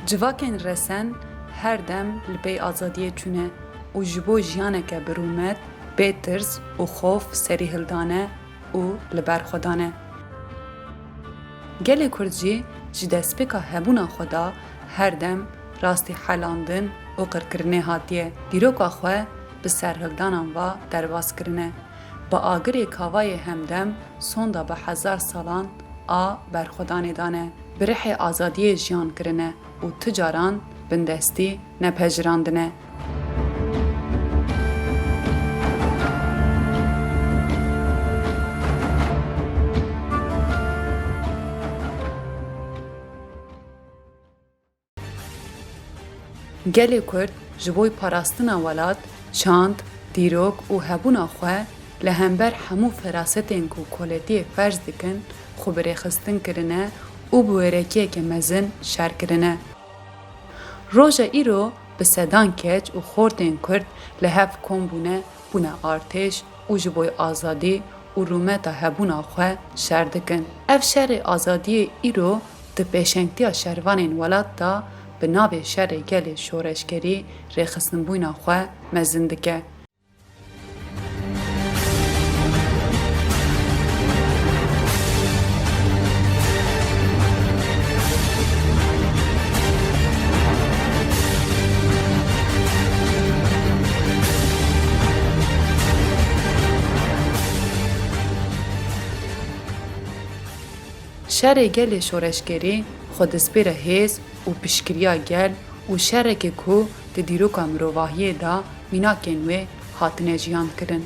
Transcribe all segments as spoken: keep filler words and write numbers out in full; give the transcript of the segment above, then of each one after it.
Civakên resen her dem li pey azadiyê çûne û ji bo jiyaneke bi rûmet, bê tirs û xof serî hildane û li ber xwe dane. Gelê Kurd jî ji destpêka hebûna xwe de her dem rastî helandin û qirkirinê hatiye. Dîroka xwe bi serhildanan ve derbas kirine. Bi agirê kavayê hemdem sonda bi hezar salan a berxwedanê dane. Bi rihê azadiyê jiyan kirine û ti caran bindestî nepejirandine. Gelê Kurd ji bo parastina welat, çand, dîrok û hebûna xwe li hember hemû ferasetên ku koletiyê ferz dikin, xwe bi rêxistin kirine û bi wêrekiyeke mezin şer kirine. Roja îro bi sedan keç û xortên Kurd li hev kom bûne, bûne artêş û ji bo azadî û rûmeta hebûna xwe şer dikin. Ev şerê azadiyê îro di pêşengtiya şervanên welat de bi navê şerê gelê şoreşgerî rêxistinbûna xwe mezin dike. Şerê gelê şoreşgerî xwe dispêre hêz û piştgiriya gel û şereke ku di dîroka mirovahiyê de mînakên wê hatine jiyankirin.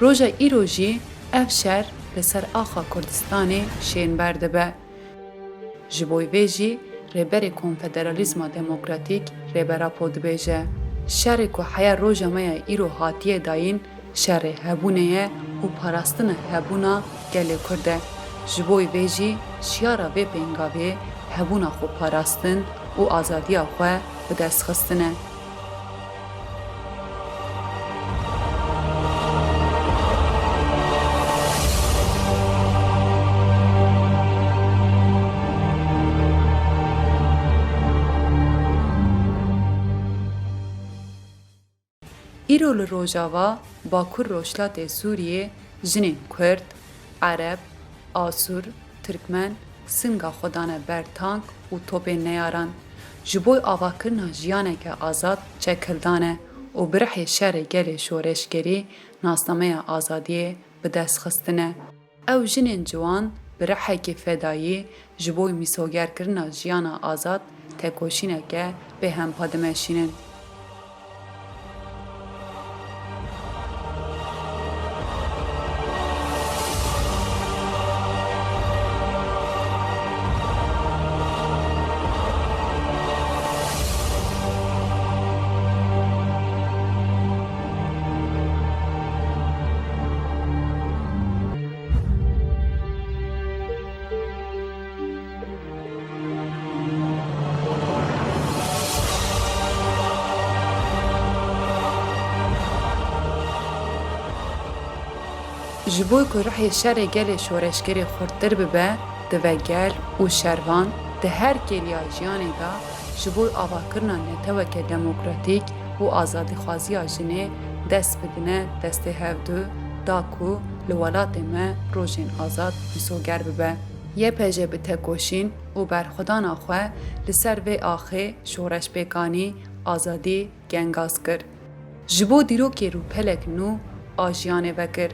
Roja îro jî ev şer li ser axa Kurdistanê şênber dibe. Ji bo vê jî Rêberê Konfederalîzma Demokratîk, Rêber Apo dibêje, şerê ku heya roja me ya îro hatiye dayîn, şerê hebûnê ye û parastina hebûna gelê Kurd e. Ji bo vê jî şiyara vê pêngavê hebûna xwe parastin û azadiya xwe bi dest xistin e. Îro li Rojava, Bakur Rojhilatê Sûriyê jinên Kurd, Ereb, Asûr, Tirkmen singa xwe dane ber tank û topên neyaran. Ji bo avakirina jiyaneke azad çek hildane û bi rihê şerê gelê şoreşgerî nasnameya azadiyê bi dest xistine. Ew jinên ciwan bi rihekî fedayî ji bo mîsogerkirina jiyana azad tekoşîneke bêhempa dimeşînin. Ji bo ku rihê şerê gelê şoreşgerê xurttir bibe, divê gel û şervan di her kêliya jiyanê de ji bo avakirina neteweke demokratîk û azadîxwaziya jinê dest bidine destê hevdu, da ku li welatê me rojên azad misoger bibe. Y P J bi tekoşîn û berxwedana xwe li ser vê axê şoreşpêkanî, azadî, gengaz kir. Ji bo dîrokê rûpelek nû a jiyanê vekir.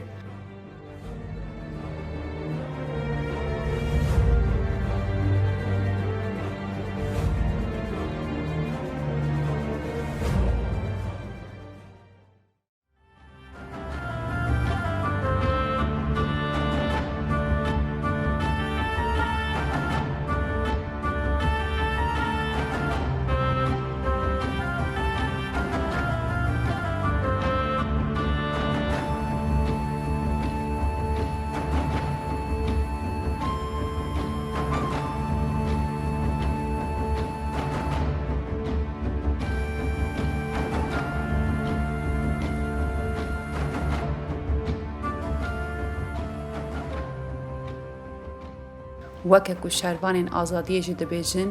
Weke ku şervanên azadiyê jî dibêjin,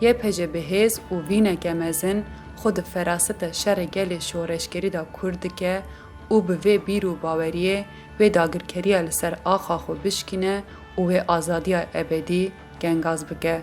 Y P G bi hêz û vîneke mezin xwe di feraseta şerê gelê şoreşgerî de kûr dike û bi vê bîr û baweriyê wê dagirkeriya li ser axa xwe bişkîne û wê azadiya ebedî gengaz bike.